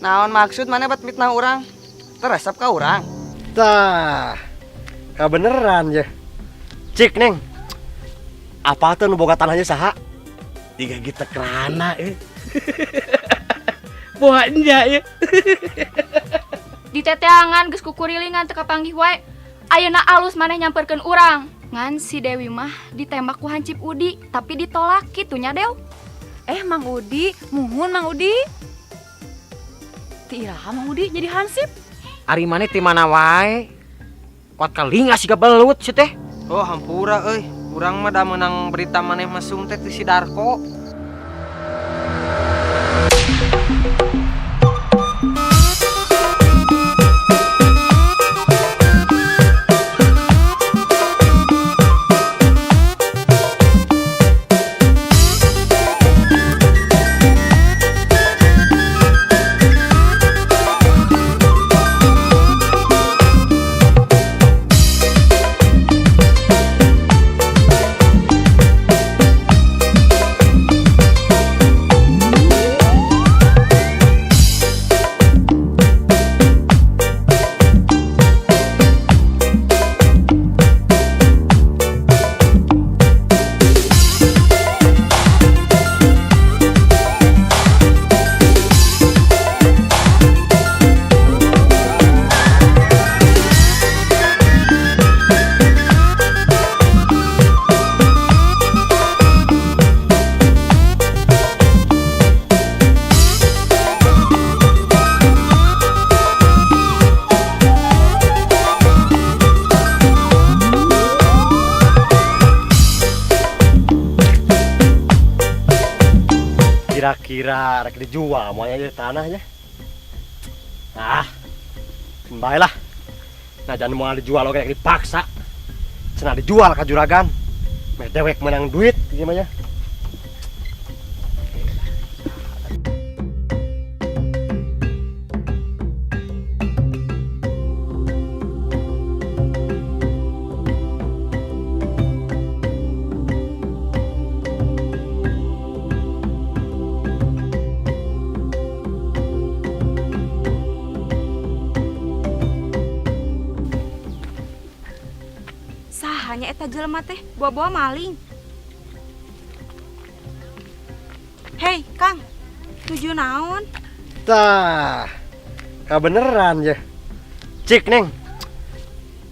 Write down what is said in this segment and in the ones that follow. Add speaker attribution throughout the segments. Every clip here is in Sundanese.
Speaker 1: Naon maksud maneh bat mitnah urang? Teresep ka urang.
Speaker 2: Tah, kabeneran ya. Cik, Neng. Apa tuh nu boga tanahnya saha?
Speaker 3: Tiga kita kerana eh. Boha nya ya.
Speaker 4: Diteteangan geus kukurilingan teu kapanggih wae. Ayeuna alus maneh nyamperkeun urang. Ngan si Dewi mah ditembak ku hansip Udi, tapi ditolak kitu nya, Dew.
Speaker 5: Eh, Mang Udi, muhun Mang Udi. Ti iraha Mang Udi jadi hansip?
Speaker 6: Ari maneh ti mana wae? Kuat kalinga siga belut sih teh.
Speaker 1: Oh, hampura euy. Urang mah da meunang berita maneh mesum teh ti si Darko.
Speaker 2: Kira-kira rek dijual mau aja tanahnya. Ah, bae lah. Nah, jangan mau dijual oke rek dipaksa. Cenah dijual ka juragan. Meh dewek menang duit gimana ya?
Speaker 7: Sahanya eta jelema teh bawa-bawa maling. Hei, Kang. Tuju naon?
Speaker 2: Tah, kabeneran ya. Cik, Neng.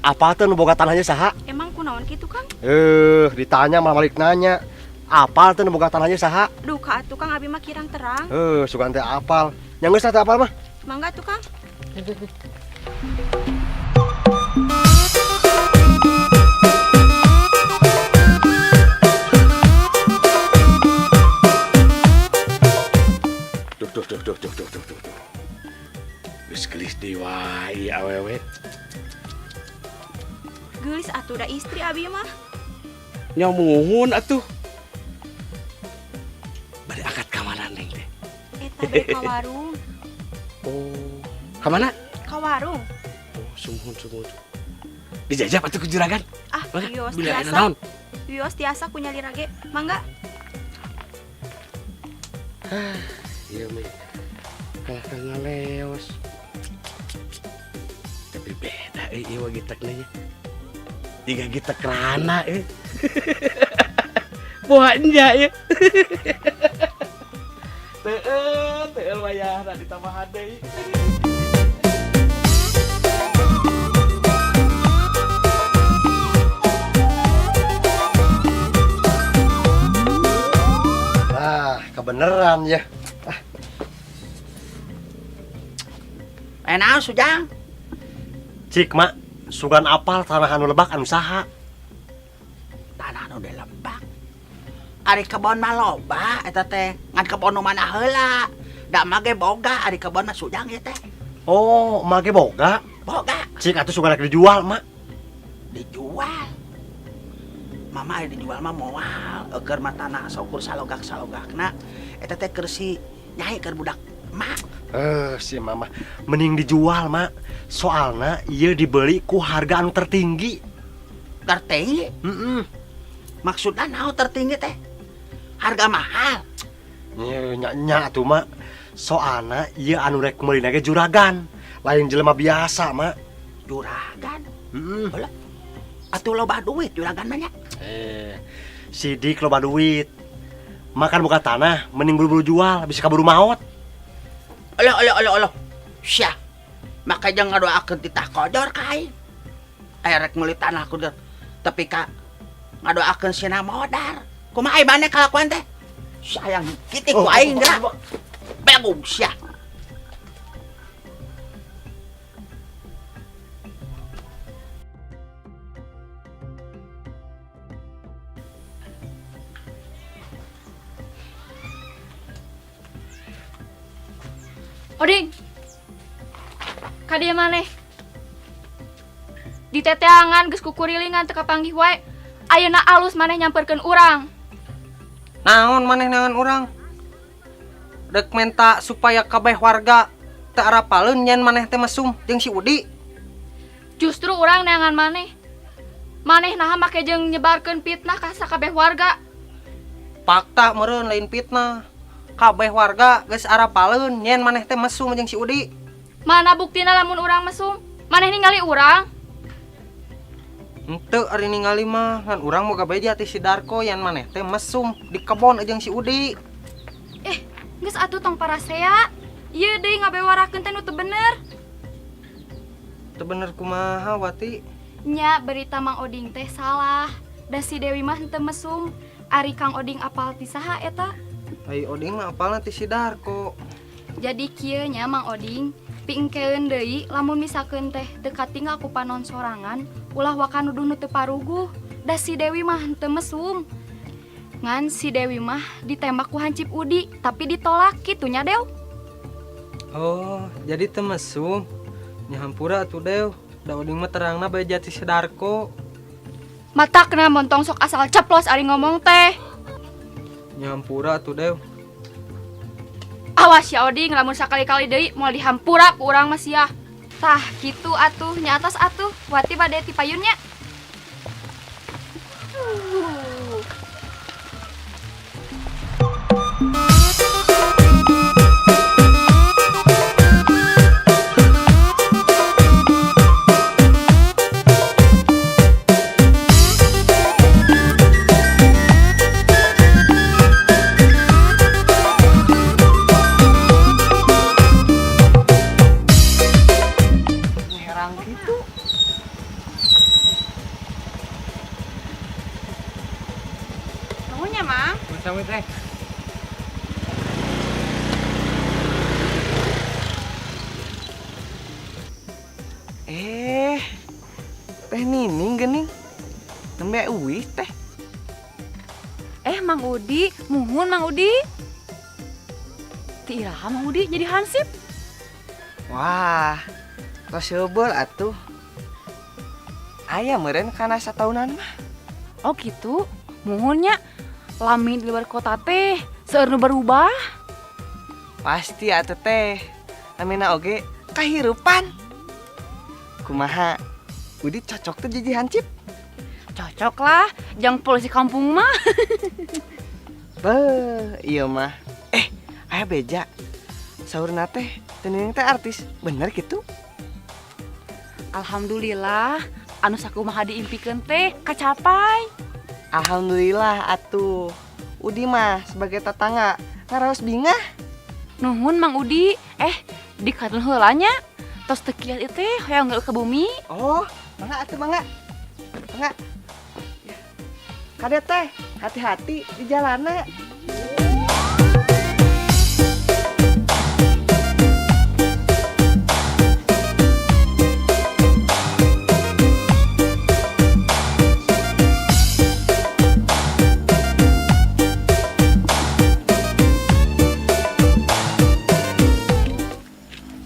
Speaker 2: Apa tuh nu boga tanahnya saha?
Speaker 7: Emang kunaon kitu, Kang?
Speaker 2: Eh, ditanya malah balik nanya. Apal tuh nu boga tanahnya saha?
Speaker 7: Duka atuh Kang, abi mah kirang terang.
Speaker 2: Eh, sugan teh apal. Yang geus teh apal mah.
Speaker 7: Mangga tuh, Kang.
Speaker 3: Duh duh duh duh duh duh duh duh duh. Geus geulis deui wae awewe.
Speaker 7: Geulis atuh da istri abi mah.
Speaker 3: Nya muhun atuh. Bade angkat ka mana Neng teh?
Speaker 7: Eta bade ka warung.
Speaker 3: Oh, ka mana?
Speaker 7: Ka warung.
Speaker 3: Oh, sumuhun sumuhun. Dijajab atuh ku juragan.
Speaker 7: Ah,
Speaker 3: Mangga,
Speaker 7: wios
Speaker 3: bila
Speaker 7: tiasa.
Speaker 3: naon?
Speaker 7: Wios tiasa ku nyalira ge. Mangga.
Speaker 3: Ah, iya mah. Kalah ka ngaleos. Tapi beda euy ieu wagitekna nya. Tiga gitek kerana euy. Boha nya ya. Teueul, teueul wayahna ditambahan deui.
Speaker 2: Ah, kebeneran ya. Ah.
Speaker 8: Eh, naon Sujang?
Speaker 2: Cik, Mak, sugan apal tanah anu lebak anu saha?
Speaker 8: Tanah anu lebak. Ari kebon mah loba eta teh, ngan kebon nu mana heula. Da mah ge boga ari kebon mah Sujang ieu teh.
Speaker 2: Oh, mah ge boga?
Speaker 8: Boga.
Speaker 2: Cik atuh sugan rek dijual, Mak.
Speaker 8: Dijual. Mama ari dijual mah moal, eueur mah tanah saukur salogak-salogakna. Eta teh keur si Nyai keur budak mak.
Speaker 2: Eh, si mama mending dijual, Mak. Soalna ieu dibeli ku harga anu tertinggi.
Speaker 8: Tertinggi?
Speaker 2: Heeh.
Speaker 8: Maksudna naon tertinggi teh? Harga mahal.
Speaker 2: Nya nya nya atuh, Mak. Soalna ieu anu rek meulina ge juragan, lain jelema biasa, Mak.
Speaker 8: Juragan.
Speaker 2: Heeh.
Speaker 8: Alah. Atuh loba duit juragan mah nya.
Speaker 2: Eh, sidik loba duit. Makan buka tanah, mending buru-buru jual, bisa kaburu maot.
Speaker 8: Alah alah alah alah. Syah. Maka jangan ngadoakeun titah kojor ka aing. Aya rek meuli tanah kudu tapi ka ngadoakeun sina modar. Kumaha ai maneh kalakuan teh? Sayang kitik ku aing geura. Bego sia.
Speaker 4: Oding. Kadieu maneh. Diteteangan geus kukurilingan teu kapanggih wae. Ayeuna alus maneh nyamperkeun urang.
Speaker 1: Naon maneh neangan urang? Dek menta supaya kabeh warga teu arapaleun nyen maneh teh mesum jeung si Udi.
Speaker 4: Justru urang neangan maneh. Maneh naha make jeung nyebarkeun fitnah ka sakabeh warga.
Speaker 1: Fakta meureun lain fitnah. Kabeh warga geus arapaleun nyen maneh teh mesum jeung si Udi.
Speaker 4: Mana buktina lamun urang mesum? Maneh ningali urang?
Speaker 1: Henteu ari ningali mah, ngan urang moga beja ti si Darko yen maneh teh mesum di kebon jeung si Udi.
Speaker 4: Eh, geus atuh tong parasea. Ieu deui ngabewarakeun teh nu teu bener.
Speaker 1: Teu bener kumaha Wati?
Speaker 4: Nya berita Mang Oding teh salah. Da si Dewi mah henteu mesum. Ari Kang Oding apal ti saha eta?
Speaker 1: Ai Oding mah apalna ti si Darko.
Speaker 4: Jadi kieu nya Mang Oding, pingkeun deui lamun misalkeun teh teu katinggal ku panon sorangan, ulah waka nuduh nu teu paruguh. Da si Dewi mah henteu mesum. Ngan si Dewi mah ditembak ku hansip Udi, tapi ditolak kitu nya Dew.
Speaker 1: Oh, jadi teu mesum. Nya hampura atuh Dew. Da Oding mah terangna bae jati si Darko.
Speaker 4: Matakna montong sok asal ceplos ari ngomong teh.
Speaker 1: Nya hampura atuh Dew.
Speaker 4: Awas ya Oding, lamun sakali-kali deui moal dihampura ku urang mah sia. Tah kitu atuh, nya atas atuh, Wati bade ti payun nya.
Speaker 1: Herang gitu.
Speaker 5: Nuhun ya, Mang.
Speaker 1: Sami teh.
Speaker 9: Eh, Teh Nining geuning. Nembe uih teh.
Speaker 5: Eh, Mang Udi, muhun Mang Udi. Ti iraha Mang Udi jadi hansip.
Speaker 9: Wah, tos seubeul atuh. Aya meureun kana sataunan mah.
Speaker 5: Oh gitu, muhun nya. Lami di luar kota teh, seueur nu berubah.
Speaker 9: Pasti atuh teh. Namina oge kahirupan. Kumaha? Udi cocok tuh jadi hansip?
Speaker 5: Cocok lah, jang polisi kampung mah.
Speaker 9: Beuh, iya mah. Eh, aya beja. Saurna teh, Teh Nining teh artis. Bener gitu?
Speaker 5: Alhamdulillah, anu sakumaha diimpikeun teh kacapai.
Speaker 9: Alhamdulillah atuh. Udi mah sebagai tetangga ngaraos bingah.
Speaker 5: Nuhun Mang Udi. Eh, di katun heula nya. Tos teu kiat ieu teh hoyong geuleuh ke bumi.
Speaker 9: Oh, mangga atuh mangga. Mangga. Kade teh, hati-hati di jalanna.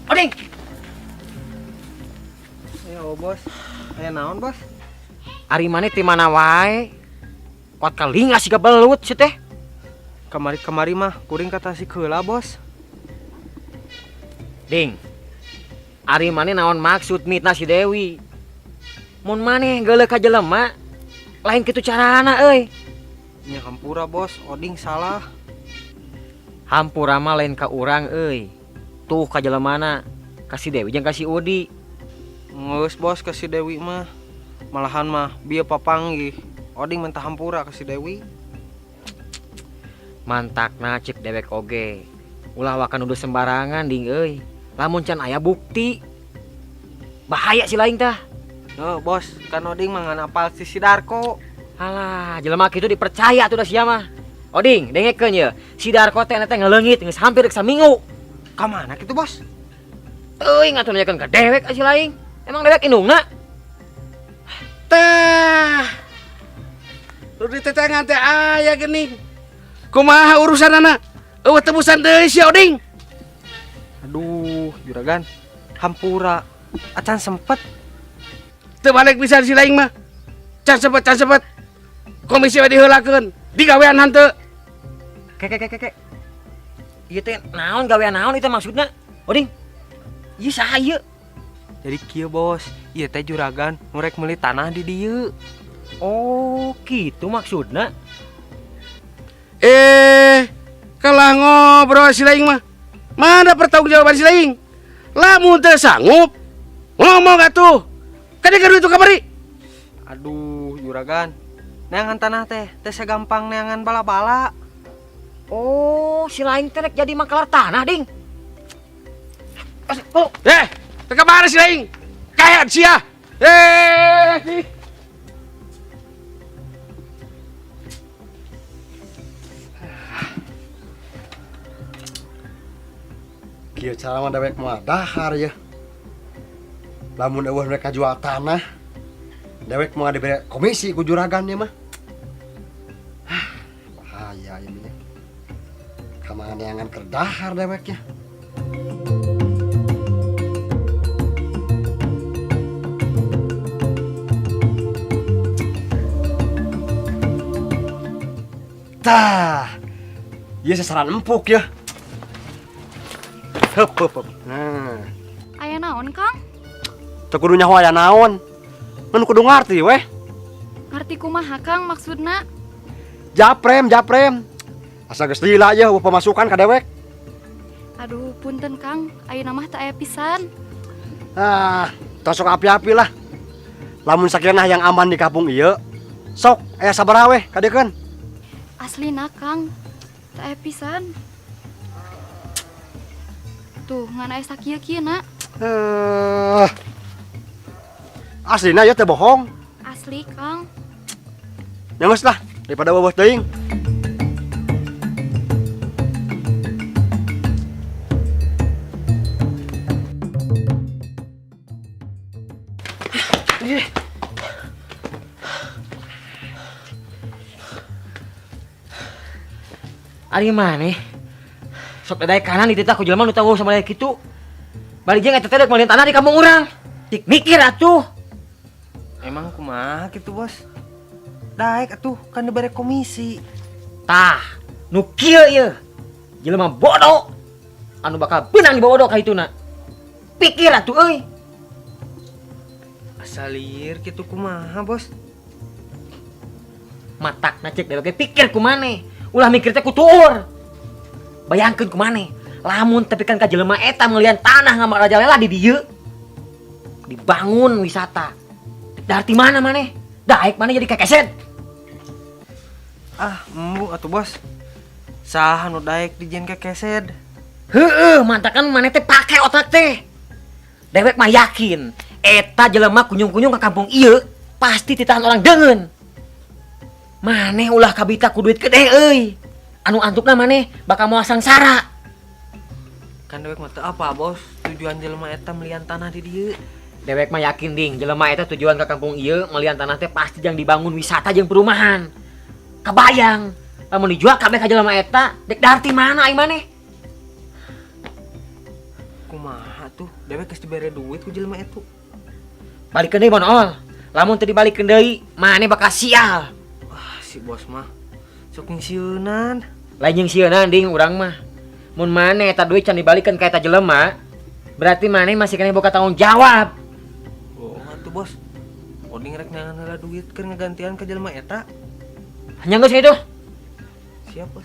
Speaker 8: Oding.
Speaker 1: Ayo bos. Aya naon bos?
Speaker 6: Ari maneh ti mana wae? Kuat kalinga siga belut si teh.
Speaker 1: Kamari-kamari mah kuring ka Tasik heula bos.
Speaker 6: Ding. Ari maneh naon maksud mitnah si Dewi? Mun maneh geuleuh ka jelema lain kitu carana euy.
Speaker 1: Nya hampura bos, Oding salah.
Speaker 6: Hampura mah lain ka urang euy. Tuh ka jelemana, ka si Dewi jeung ka si Udi.
Speaker 1: Geus bos ka si Dewi mah. Malahan mah bieu papanggih. Oding minta hampura ka si Dewi.
Speaker 6: Mantakna cek dewek oge. Ulah waka nuduh sembarangan ding euy. Lamun can aya bukti. Bahaya si laing tah.
Speaker 1: Oh, bos, kan Oding mah ngan apal si Darko.
Speaker 6: Alah, jelema kitu dipercaya atuh da sia mah. Oding, dengekeun ye. Si Darko teh teh ngeleungit geus hampir rek saminggu.
Speaker 1: Ka mana kitu, Bos?
Speaker 6: Teuing atuh nanyakeun ka dewek si laing. Emang dewek indungna?
Speaker 3: Tah. Lu ditetengan teh aya geuning. Kumaha urusanana? Eueuh tebusan deui si Oding.
Speaker 1: Aduh, juragan. Hampura. Acan sempet.
Speaker 3: Teu balik bisa si laing mah. Can sempet, can sempet. Komisi we diheulakeun. Digawean hanteu.
Speaker 6: Ke ke ke ke ke. Ieu teh naon gawean naon itu maksudna? Oding. Ieu saha ieu?
Speaker 1: Jadi kieu, Bos. Ieu teh juragan nu rek meuli tanah di dieu.
Speaker 6: Oh, kitu maksudna.
Speaker 3: Kalah ngobrol si laing mah. Mana pertanggungjawaban si laing? Lamun teu sanggup, ngomong atuh. Kade duit itu kamari.
Speaker 1: Aduh, juragan. Neangan tanah teh, teh segampang neangan bala-bala.
Speaker 6: Oh, si laing teh rek jadi makalar tanah, Ding. Oh.
Speaker 3: Teh kamari si laing. Kayak sia.
Speaker 2: Kieu cara mah dewek mah dahar ya. Lamun eueuh mereka jual tanah, dewek mau diberi komisi ku juragan ya mah. Hah, bahaya ini ya. Kamana neangan keur dahar deweknya. Tah, ieu sasaran empuk ya. Hup, hup, hup. Nah.
Speaker 4: Aya naon, Kang?
Speaker 2: Teu kudu nyaho aya naon. Mun kudu ngarti weh.
Speaker 4: Ngarti kumaha, Kang, maksudna?
Speaker 2: Japrem, japrem. Asa geus lila ye eueuh pemasukan ka dewek.
Speaker 4: Aduh, punten, Kang. Ayeuna mah teu aya pisan.
Speaker 2: Ah, tong sok api-api lah. Lamun sakirana yang aman di kampung ieu, sok aya sabaraha weh kadeukeun.
Speaker 4: Aslina, Kang. Teu aya pisan. Tuh, ngan aya sakieu-kieu na.
Speaker 2: Aslina ya teh bohong.
Speaker 4: Asli, Kang.
Speaker 2: Ya geus lah, daripada beueuh teuing.
Speaker 6: Ari maneh? Sok dadaek kanan dititah ku jelema nu tahu sama daya kitu. Bari jeung eta teh rek meuli tanah di kampung urang. Cik mikir atuh.
Speaker 1: Emang kumaha kitu, Bos? Daek atuh kan dibere komisi.
Speaker 6: Tah, nu kieu ieu. Jelema bodoh anu bakal beunang dibodoh ka hituna. Pikir atuh euy.
Speaker 1: Asa lieur kitu kumaha, Bos?
Speaker 6: Matakna cek dewek ge pikir ku maneh. Ulah mikir teh ku tuur. Bayangkeun ku maneh, lamun tepi kan ka jelema eta meulian tanah ngama rajalela di dieu. Dibangun wisata. Dari mana maneh? Daek maneh jadi kekeset.
Speaker 1: Ah, embu atuh, Bos. Saha nu daek dijieun kekeset?
Speaker 6: Heeh, mantakan maneh teh pake otak teh. Dewek mah yakin eta jelema kunyung-kunyung ka kampung ieu pasti titahan orang deungeun. Maneh ulah kabita ku duit gede euy. Anu antukna maneh bakal moal sangsara.
Speaker 1: Kan dewek mah teu apa, Bos? Tujuan jelema eta melian tanah di dieu.
Speaker 6: Dewek mah yakin ding, jelema eta tujuan ka kampung ieu melian tanah teh pasti jang dibangun wisata jeung perumahan. Kabayang, lamun dijual kabeh ka jelema eta, dek dahar ti mana ai maneh?
Speaker 1: Kumaha tuh? Dewek geus dibere duit ku jelema eta.
Speaker 6: Balikeun deui mun ol. Lamun teu dibalikeun deui, maneh bakal sial.
Speaker 1: Wah, si bos mah sok ngisieunan.
Speaker 6: Lain jeung sieunan ding urang mah. Mun maneh eta duit can dibalikeun ka eta jelema, berarti maneh masih keneh boga tanggung jawab.
Speaker 1: Oh, atuh bos. Oding rek neangan heula duit keur ngagantian ka jelema eta.
Speaker 6: Nya geus kitu.
Speaker 1: Siap, Bos.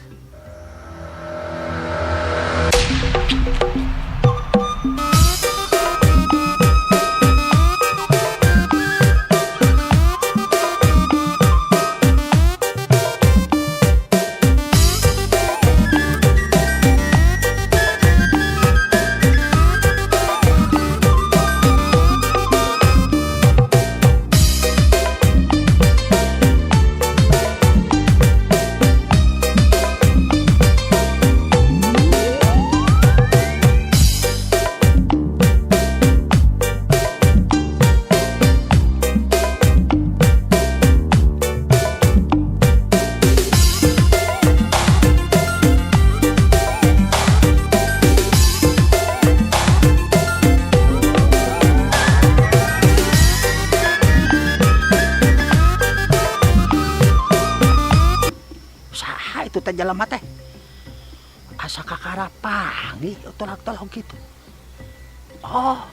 Speaker 8: Eta jelema teh. Asa kakara panggih tolak-tolok gitu. Oh.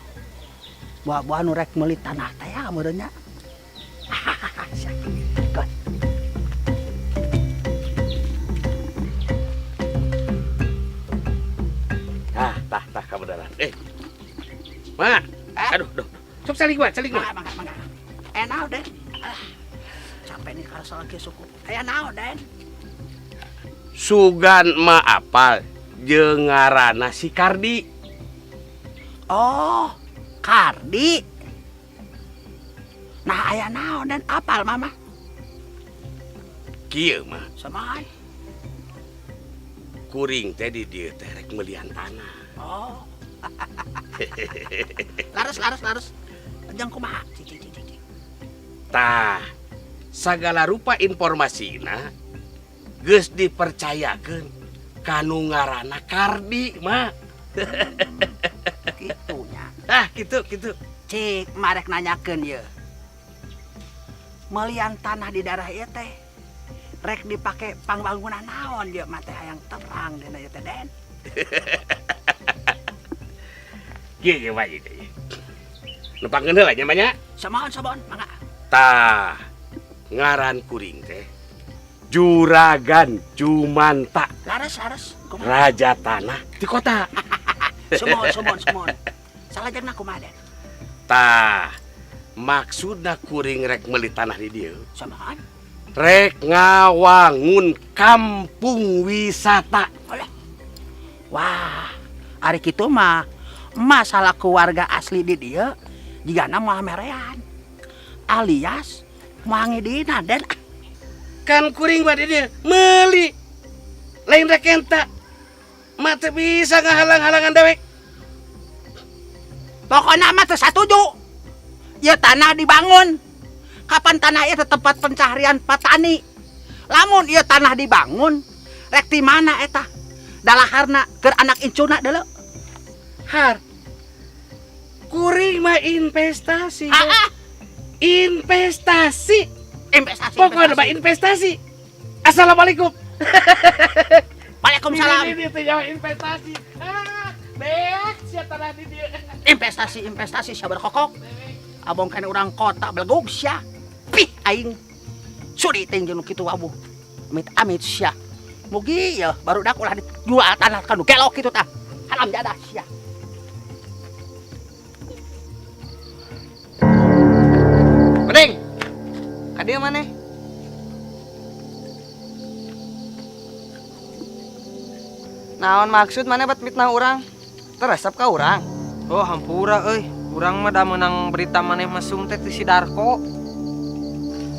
Speaker 8: Buah-buah nu rek meuli tanah teh ya meureun nya.
Speaker 3: Tah, tah, tah kabeneran. Ma, aduh, duh. Sok saling mah, saling mah.
Speaker 8: Mangga, mangga, mangga. Naon, Den? Alah, capek nih karasa lagi suku. Aya naon, Den?
Speaker 3: Sugan ma apal jeung ngaranna si Kardi.
Speaker 8: Oh, Kardi. Nah, aya naon, Den? Apal mama?
Speaker 3: Kieu mah.
Speaker 8: Samahan.
Speaker 3: Kuring teh di dieu teh rek melian tanah.
Speaker 8: Oh. Laras, laras, laras. Jang kumaha? Cik, cik, cik, cik.
Speaker 3: Tah, sagala rupa informasina geus dipercayakeun kanu ngaranna Kardi mah.
Speaker 8: Kitu nya.
Speaker 3: Ah, kitu, kitu.
Speaker 8: Cik, marek nanyakeun ye. Melian tanah di daerah ieu teh rek dipake pangbangunan naon ieu mah teh hayang terang dina ieu teh, Den.
Speaker 3: Kieu ye wae teh. Numpangkeun heula nya mah nya.
Speaker 8: Samaon, samaon, mangga.
Speaker 3: Tah, ngaran kuring teh Juragan Jumanta.
Speaker 8: Laras, laras. Kumaha?
Speaker 3: Raja tanah di kota.
Speaker 8: Sumon, sumon, sumon. Salajengna kumaha, Den?
Speaker 3: Tah, maksudna kuring rek meuli tanah di dieu.
Speaker 8: Samaon?
Speaker 3: Rek ngawangun kampung wisata.
Speaker 8: Alah. Wah, ari kitu mah masalah keluarga asli di dieu jigana moal merean. Alias moal ngidina, Den.
Speaker 3: Kan kuring mah di dieu meuli. Lain rek enta. Mah teu bisa ngahalang-halangan dewek.
Speaker 8: Pokokna mah teu satuju. Ieu tanah dibangun. Kapan tanah ieu teh tempat pencaharian petani. Lamun ieu tanah dibangun, rek ti mana eta? Dalaharna keur anak incuna deuleu.
Speaker 3: Har. Kuring mah investasi.
Speaker 8: Ah, ah.
Speaker 3: Investasi.
Speaker 8: Investasi,
Speaker 3: Pokoknya mah investasi. Assalamualaikum.
Speaker 8: Waalaikumsalam.
Speaker 3: Ini, ini, ini, ini, investasi. Ah, beak sia tanah di dieu.
Speaker 8: Investasi, investasi sia berkokok. Abong kan urang kota belegug sia. Pih aing. Sudi teh jeung kitu abuh. Amit-amit sia. Mugi ya barudak ulah dijual tanah kan gelok kitu tah. Haram jadah sia.
Speaker 9: Mending. Ka dieu maneh? Naon maksud maneh bet mitnah urang? Teresep ka urang.
Speaker 1: Oh, hampura euy. Urang mah da meunang berita maneh mesum teh ti si Darko.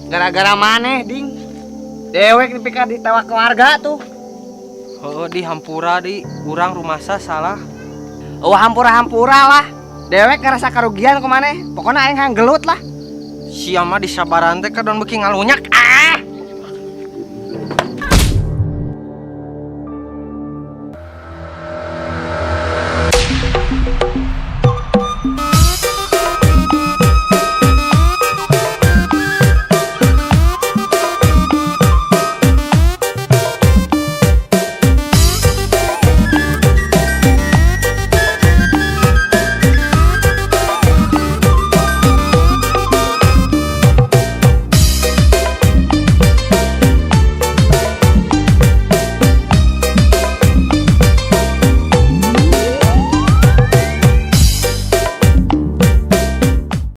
Speaker 9: Gara-gara maneh, Ding. Dewek nepi ka ditewak keluarga tuh.
Speaker 1: Heuh, di hampura di urang rumasa salah.
Speaker 9: Oh, hampura-hampura lah. Dewek ngerasa kerugian ku maneh. Pokona aing hayang gelut lah.
Speaker 1: Sia mah disabaran teh kadon beuki ngalunyak.